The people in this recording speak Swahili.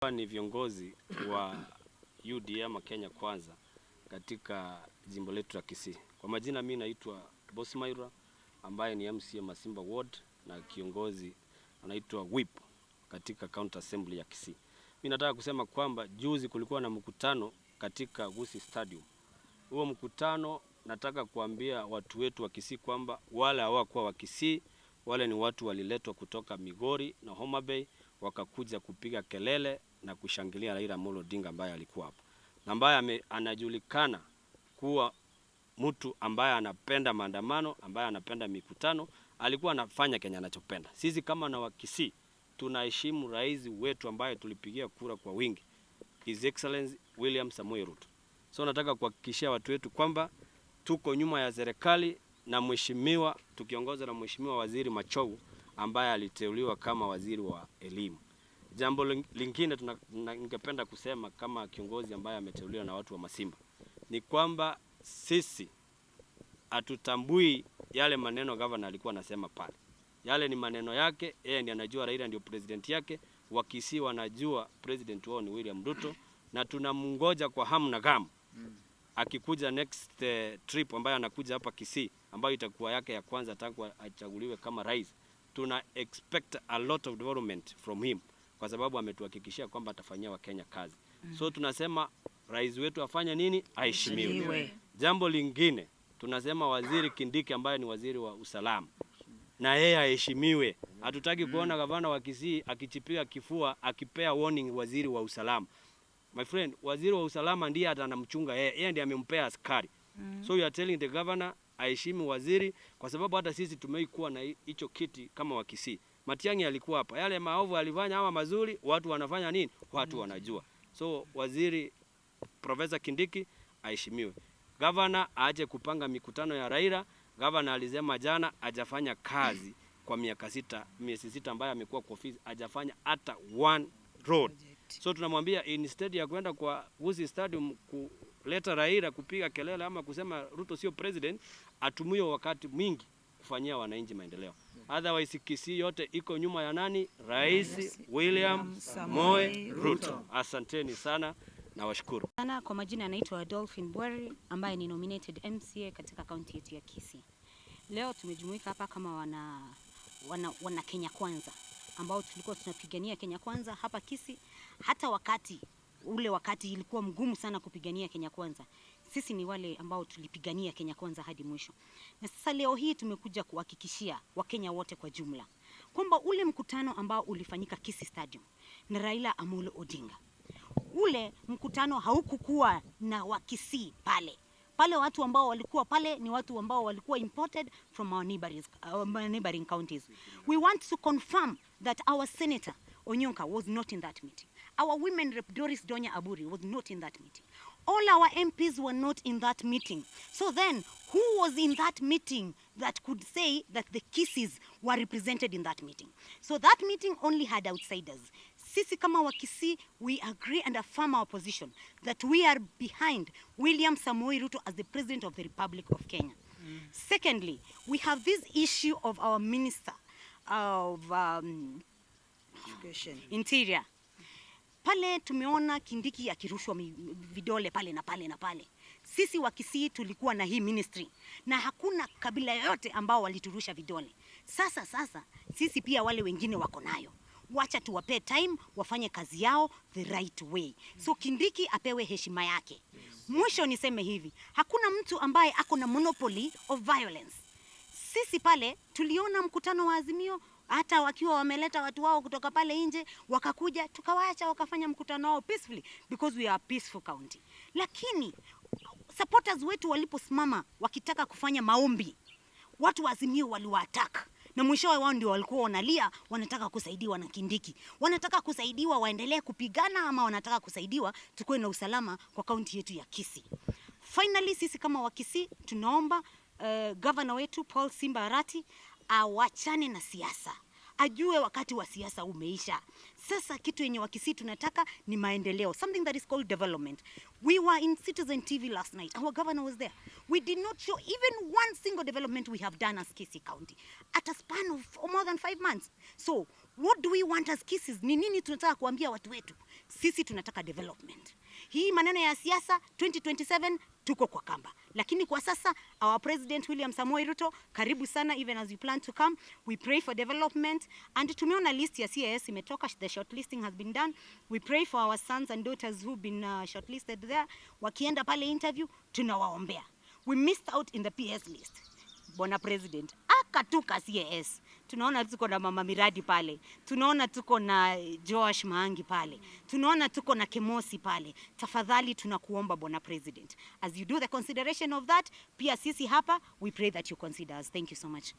Ni viongozi wa UDA ama Kenya Kwanza katika jimbo letu la Kisii. Kwa majina mimi naitwa Boss Maira ambaye ni MCA Masimba Ward na kiongozi anaitwa Whip katika County Assembly ya Kisii. Mimi nataka kusema kwamba juzi kulikuwa na mkutano katika Gusii Stadium. Huo mkutano nataka kuambia watu wetu wa Kisii kwamba wale hawakuwa wa Kisii, wale ni watu waliletwa kutoka Migori na Homa Bay wakakuja kupiga kelele na kushangilia Raila Amolo Odinga ambaye alikuwa hapo na ambaye anajulikana kuwa mtu ambaye anapenda maandamano, ambaye anapenda mikutano, alikuwa anafanya Kenya anachopenda. Sisi kama na Wakisii tunaheshimu rais wetu ambaye tulipigia kura kwa wingi, His Excellency William Samoei Ruto. So nataka kuhakikishia watu wetu kwamba tuko nyuma ya serikali na mheshimiwa, tukiongoza na Mheshimiwa Waziri Machogu ambaye aliteuliwa kama waziri wa elimu. Jambo lingine ningependa kusema kama kiongozi ambaye ameteuliwa na watu wa Masimba ni kwamba sisi hatutambui yale maneno gavana alikuwa anasema pale. Yale ni maneno yake, yeye ndiye anajua Raila ndio president yake, Wakisii wanajua president wao ni William Ruto na tunamngoja kwa hamu na gamu. Akikuja next trip ambayo anakuja hapa Kisii ambayo itakuwa yake ya kwanza tangu achaguliwe kama rais, tuna expect a lot of development from him kwa sababu ametuhakikishia kwamba atafanyia Wakenya kazi. So tunasema rais wetu afanye nini? Aheshimiwe. Jambo lingine tunasema Waziri Kindiki ambaye ni waziri wa usalama na yeye aheshimiwe. Hatutaki kuona gavana wa Kisii akichipiga kifua akipea warning waziri wa usalama. My friend, waziri wa usalama ndiye atanamchunga yeye, yeye ndiye amempea askari. So you are telling the governor aheshimu waziri, kwa sababu hata sisi tumeikuwa na hicho kiti kama wa Kisii. Matiang'i alikuwa hapa, yale maovu alifanya ama mazuri, watu wanafanya nini? Watu wanajua. So waziri Profesa Kindiki aheshimiwe. Governor aache kupanga mikutano ya Raila. Governor alisema jana hajafanya kazi kwa miaka 6, miezi 6 ambayo amekuwa kwa ofisi, hajafanya hata one road. So tunamwambia instead ya kwenda kwa Gusii Stadium kuleta Raila kupiga kelele ama kusema Ruto sio president, atumie wakati mwingi kufanyia wananchi maendeleo. Otherwise Kisii yote iko nyuma ya nani? Rais William Samoei Ruto. Asanteni sana na washukuru. Sana kwa majina anaitwa Dolphin Bweri ambaye ni nominated MCA katika kaunti yetu ya Kisii. Leo tumejumuika hapa kama wana Kenya Kwanza ambao tulikuwa tunapigania Kenya Kwanza hapa Kisii. Hata wakati ule wakati ilikuwa mgumu sana kupigania Kenya Kwanza, sisi ni wale ambao tulipigania Kenya Kwanza hadi mwisho. Na sasa leo hii tumekuja kuhakikishia Wakenya wote kwa jumla kwamba ule mkutano ambao ulifanyika Kisii Stadium na Raila Amolo Odinga, ule mkutano haukukuwa na Wakisii pale. Pale watu ambao walikuwa pale ni watu ambao walikuwa imported from our neighboring counties. We want to confirm that our senator Onyonka was not in that meeting. Our women rep Doris Donya Aburi was not in that meeting. All our MPs were not in that meeting. So then, who was in that meeting that could say that the Kisiis were represented in that meeting? So that meeting only had outsiders. Sisi kama Wakisii, we agree and affirm our position that we are behind William Samoei Ruto as the President of the Republic of Kenya. Secondly, we have this issue of our Minister of Education. Interior. Pale tumeona Kindiki akirushwa vidole pale na pale na pale. Sisi Wakisii tulikuwa na hii ministry na hakuna kabila yoyote ambao waliturusha vidole. Sasa sisi pia wale wengine wako nayo. Wacha tuwape time wafanye kazi yao the right way. So Kindiki apewe heshima yake. Mwisho niseme hivi, hakuna mtu ambaye ako na monopoly of violence. Sisi pale tuliona mkutano wa Azimio, hata wakiwa wameleta watu wao kutoka pale nje, wakakuja tukawaacha wakafanya mkutano wao peacefully because we are a peaceful county. Lakini supporters wetu waliposimama wakitaka kufanya maombi, watu wa Azimio waliwa-attack na mwishowe wao ndio walikuwa wanalia, wanataka kusaidiwa na Kindiki, wanataka kusaidiwa waendelee kupigana ama wanataka kusaidiwa tukuwe na usalama kwa kaunti yetu ya Kisii. Finally, sisi kama Wakisii tunaomba governor wetu Paul Simba Arati awachane na siasa, ajue wakati wa siasa umeisha. Sasa kitu yenye Wakisii tunataka ni maendeleo, something that is called development. We were in Citizen TV last night. Our governor was there. We did not show even one single development we have done as Kisii County at a span of more than 5 months. So what do we want as Kisiis? Ni nini tunataka kuambia watu wetu? Sisi tunataka development. Hii maneno ya siasa 2027 tuko kwa kamba, lakini kwa sasa our President William Samoei Ruto, karibu sana, even as you plan to come, we pray for development. And tumeona list ya CAS imetoka, the shortlisting has been done. We pray for our sons and daughters who've been shortlisted there. Wakienda pale interview, tunawaombea. We missed out in the PS list. Bwana President, akatuka CAS. Tunaona tuko na mama miradi pale, tunaona tuko na Joash Maangi pale, tunaona tuko na Kemosi pale. Tafadhali tunakuomba, Bwana President, as you do the consideration of that, pia sisi hapa we pray that you consider us. Thank you so much.